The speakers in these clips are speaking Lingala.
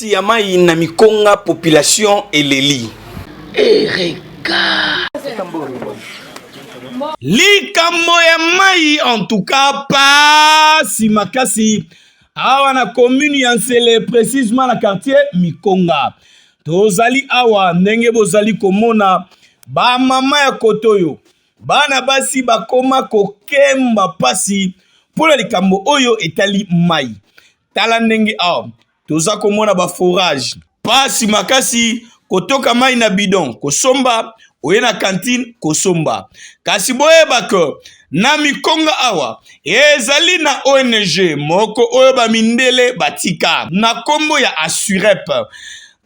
Pasi ya mai na mikonga population eleli. Ereka. Likambo ya mai en tout cas pasi makasi awa na commune ya Nsele précisément na quartier Mikonga. Tozali awa ndenge bozali komona ba mama ya kotoyo bana basi bakoma kokemba pasi mpo na likambo oyo etali mai. Tala ndenge awa toza komona ba forage pasi makasi kotoka mai na bidon kosomba oye na cantine kosomba kasi boyeba ke na mikonga awa ezali na ONG moko oyo bamindele batika na nkombo ya Asurep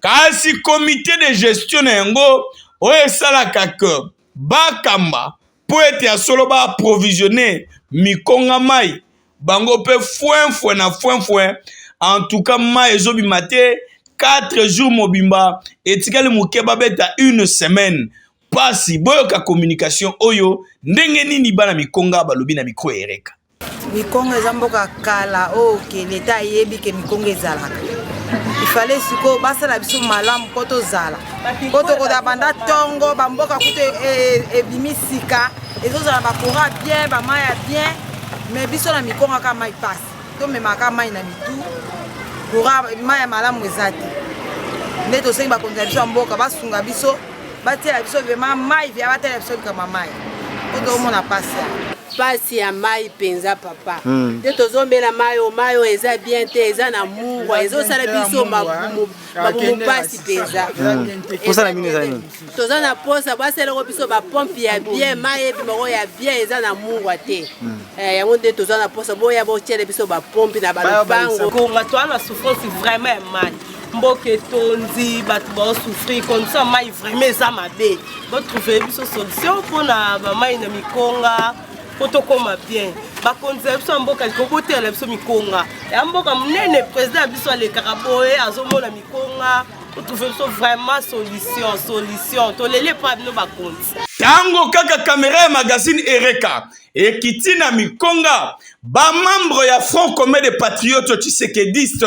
kasi comité de gestion na yango oyo esalaka ke bakamba mpo ete ya solo baapprovisionne mikonga mai bango mpe fwenfwe na fwenfwe en tout cas mai ezobima te 4 jours mobimba etikali moke babeta une semaine pasi boyoka communication oyo ndenge nini bana mikonga balobi na micro ereka. Mikonga eza mboka kala oyo ke leta ayebi ke mikonga ezalaka ifale sikoyo basala biso malamu mpo tozala mpo tokoda banda ntongo bamboka kutu ebimi sika ezozala bacourant bien bamai ya bien mais biso na mikonga kaka mai pasi tomemaka mai na mitu courant mai ya malamu eza te nde tosengi bakonzi na biso ya mboka basunga biso batiela biso vraiment mai via batiela biso likama mai po toomona pasi ya pasi ya mai mpenza papa nde tozomela mai oyo mai oyo eza bien te eza na mungwa ezosala biso mabumu mabumu pasi mpenza. Posa na bino eza nini? Toza na posa basalelako biso bapompe ya bien mai ebimako ya bien eza na mungwa te. Yango nde toza na posa boya botiele biso bapompe na balopango. Konga toa na souffrance vraiment ya mai mboka etondi bato baosouffrir condition ya mai vraiment eza mabe botrouve biso solution mpona bamai na mikonga mpo tokóma bien bakonzi ya biso ya mboka likobotela biso mikonga ya mboka monene président ya biso alekaka boye azomona mikonga otrouve biso vraiment solution solution toleli epa bino bakonzi. Tango kaka kamera ya magazine Ereka ekiti na mikonga, bamembre ya Front commun des patriotes tshisekedistes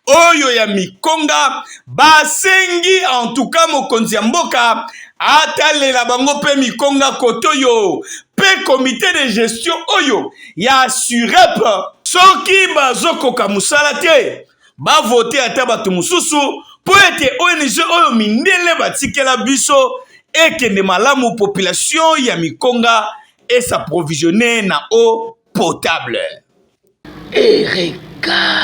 oyo ya mikonga basengi en tout cas mokonzi ya mboka atalela bango mpe mikonga kotoyo mpe comité de gestion oyo ya Surep soki bazokoka mosala te bavote ata bato mosusu mpo ete ONG oyo mindele batikela biso ekende malamu population ya mikonga es'approvisionne na eau potable. Ereka.